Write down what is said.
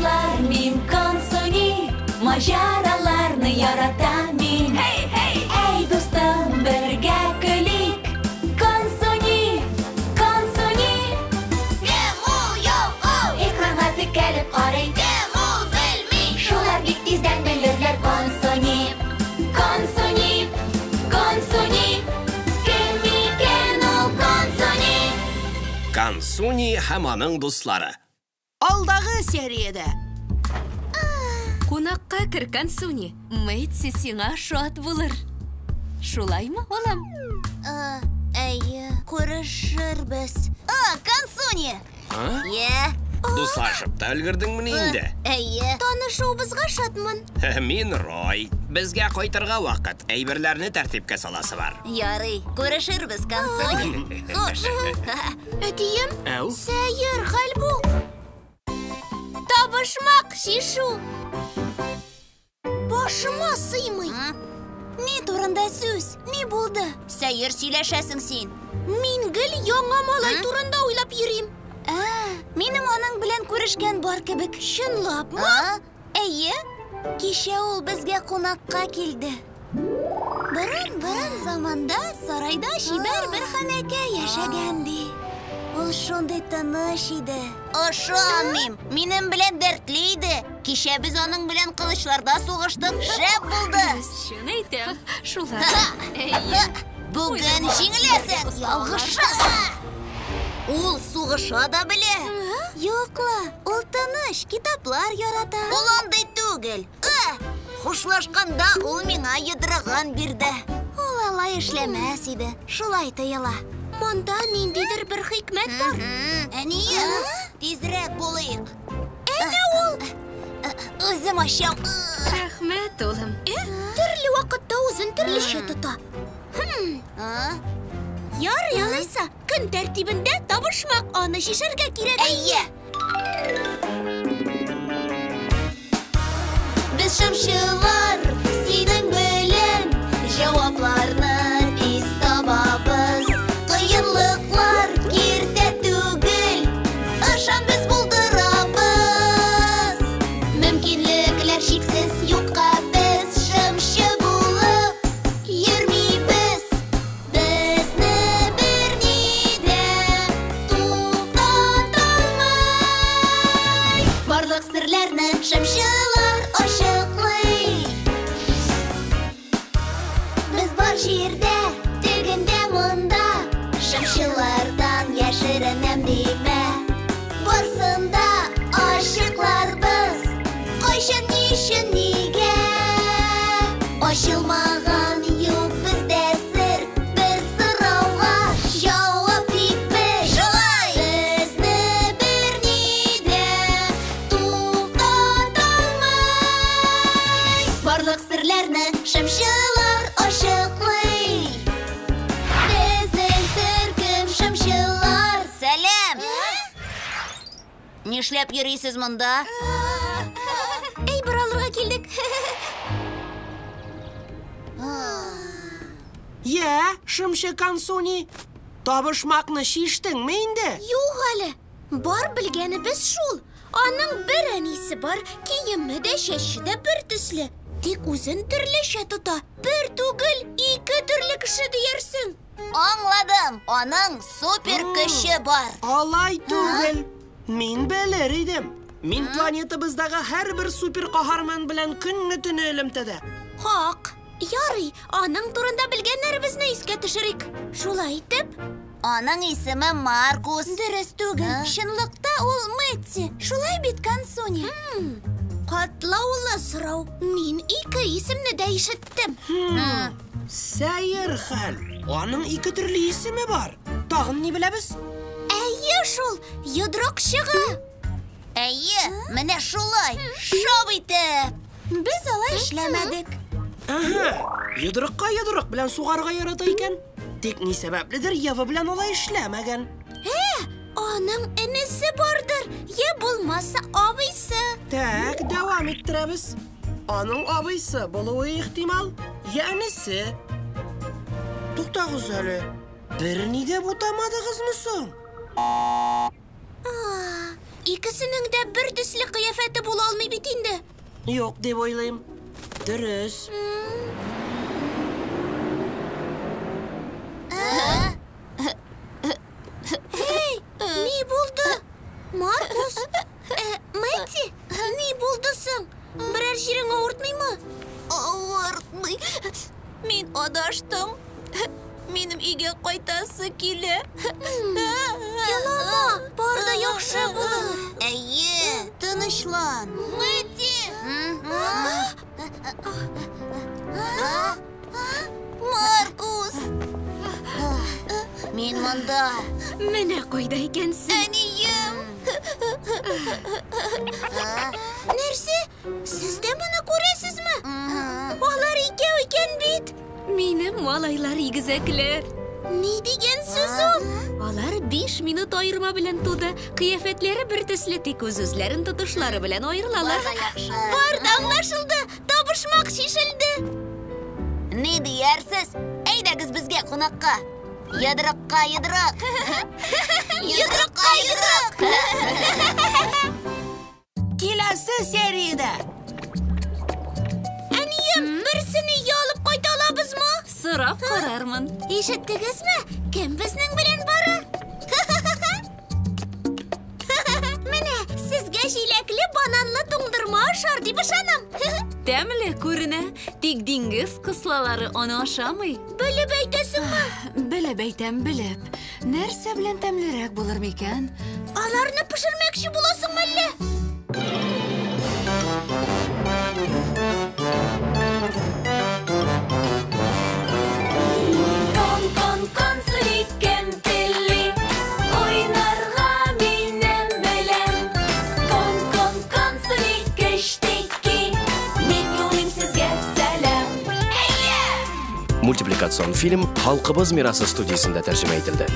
дуслар, мин Консуни, маҗараларны яратам мин. Hey, hey! Әй, дустым, бергә көлик. Консуни, Консуни. Кем ул, юк ул? Экранга текәлеп карый. Кем ул, белми. Шулар бик тиздән белерләр. Консуни, Консуни, Консуни. Кем икән ул Консуни? Консуни һәм аның дуслары. Алдагы сериядә. Кунакка кер, Консуни. Мэтси сиңа шат булыр. Шулаймы, улым? Әйе, күрешербез. А, Консуни! А? Йә. Дуслашып та өлгердеңмени инде? Әйе. Танышуыбызга шатмын. Мин Рой. Безгә кайтырга вакыт. Әйберләрне тәртипкә саласы бар. Ярый, күрешербез, Консуни. Хуш. Әтием, Әү? сәер хәл бу. Табышмак чишү. Башыма сыймый. Ни турында сүз? Ни булды? Сәер сөйләшәсең син. Мин гел яңа малай турында уйлап йөрим. Ә, минем аның белән күрешкән бар кебек. Чынлапмы? А? Әйе. Кичә ул безгә кунакка килде. Борын-борын заманда сарайда чибәр бер ханәкә яшәгән ди. Ул шундый тыныч иде. Ышанмыйм. Минем белән дәртле иде. Кичә без аның белән кылычларда сугыштык. Шәп булды. Чын әйтәм, шулай. Әйе. Бүген җиңеләсең, ялгышасың. Ул сугыша да белә. Юк ла, ул тыныч, китаплар ярата. Ул андый түгел. Хушлашканда ул миңа йодрыгын бирде. Ул алай эшләмәс иде, шулай тоела. Монда ниндидер бер хикмәт бар. Әнием, тизрәк булыйк. Әнә ул! Үзем ачам. Рәхмәт, улым. Төрле вакытта үзен төрлечә тота. Ярый алайса, көн тәртибендә табышмак, аны чишәргә кирәк. Әйе. Без шымчылар, синең белән җавапларны тиз табабыз. Кыенлыклар киртә түгел, ышан, без булдырабыз. Мөмкинлекләр чиксез, юкка без шымчы булып йөрмибез. Безне берни дә туктата алмый. Барлык серләрне шымчылар ачыклый. Без бар җирдә, тегендә, монда, шымчылардан яшеренәм димә. Барсын да ачыкларбыз, кайчан, ни өчен, нигә. Ачылмаган юк бездә сер, без сорауга җавап типбез. Шулай! Безне берни дә туктата алмый. Барлык серләрне шымчылар ачыклый. Безнең төркем шымчылар. Сәлам! Нишләп йөрисез монда? Әйбер алырга килдек. Йә, шымчы Консуни, табышмакны чиштеңме инде? Юк әле. Бар белгәнебез шул. Аның бер әнисе бар, киеме дә, чәче дә бер төсле. Тик үзен төрлечә тота. Бер түгел, ике төрле кеше диярсең. Аңладым. Аның супер көче бар. Алай түгел. Мин белер идем. Мин планетабыздагы һәрбер супер каһарман белән көнне-төне элемтәдә. Хак. Ярый, аның турында белгәннәребезне искә төшерик. Шулай итеп, Аның исеме Маркус. Дөрес түгел. Чынлыкта ул Мэтти. Шулай бит, Консуни? Катлаулы сорау. Мин ике исемне дә ишеттем. Сәер хәл. Аның ике төрле исеме бар. Тагын ни беләбез? Әйе шул, йодрык чыга. Әйе, менә шулай. Шап итеп. Без алай эшләмәдек. Ага, йодрыкка йодрык белән сугарга ярата икән. Тик ни сәбәпледер Ева белән алай эшләмәгән. Аның энесе бардыр, я булмаса абыйсы. Так, дәвам иттерәбез. Аның абыйсы булуы ихтимал, я энесе. Туктагыз әле. Берни дә бутамадыгызмы соң? Икесенең дә бер төсле кыяфәте була алмый бит инде. Юк дип уйлыйм. Дөрес. Эй, ни булды? Маркус, Мэтти, ни булды соң? Берәр җирең авыртмыймы? Авыртмый. Мин адаштым. Минем өйгә кайтасы килә. Елама, бар да яхшы булыр. Әйе, тынычлан. Мэтти! Маркус! Мин монда. Менә кайда икәнсең. Әнием! Нәрсә? Сез дә моны күрәсезме? Алар икәү икән бит. Минем малайлар игезәкләр. Ни дигән сүз ул? Алар 5 минут аерма белән туды. Кыяфәтләре бер төсле, тик үз-үзләрен тотышлары белән аерылалар. Бар да аңлашылды. Табышмак чишелде. Ни диярсез? Әйдәгез безгә кунакка. Йодрыкка йодрык. Йодрыкка йодрык. Киләсе сериядә. Әнием, берсен өйгә алып кайта алабызмы? Сорап карармын. Ишеттегезме? Кем безнең белән бара? Менә сезгә җиләкле бананлы туңдырма ашар дип ышанам. Тәмле күренә, тик диңгез кыслалары аны ашамый. Белеп әйтәсеңме? Белеп әйтәм, белеп. Нәрсә белән тәмлерәк булыр микән? Аларны пешермәкче буласыңмы әллә? Кон, кон, консуни, кем тели, уйнарга минем белән. Кон, кон, консуни, кечтеки, мин юлыйм сезгә сәлам. Мультипликацион фильм Халкыбыз мирасы студиясендә тәрҗемә ителде.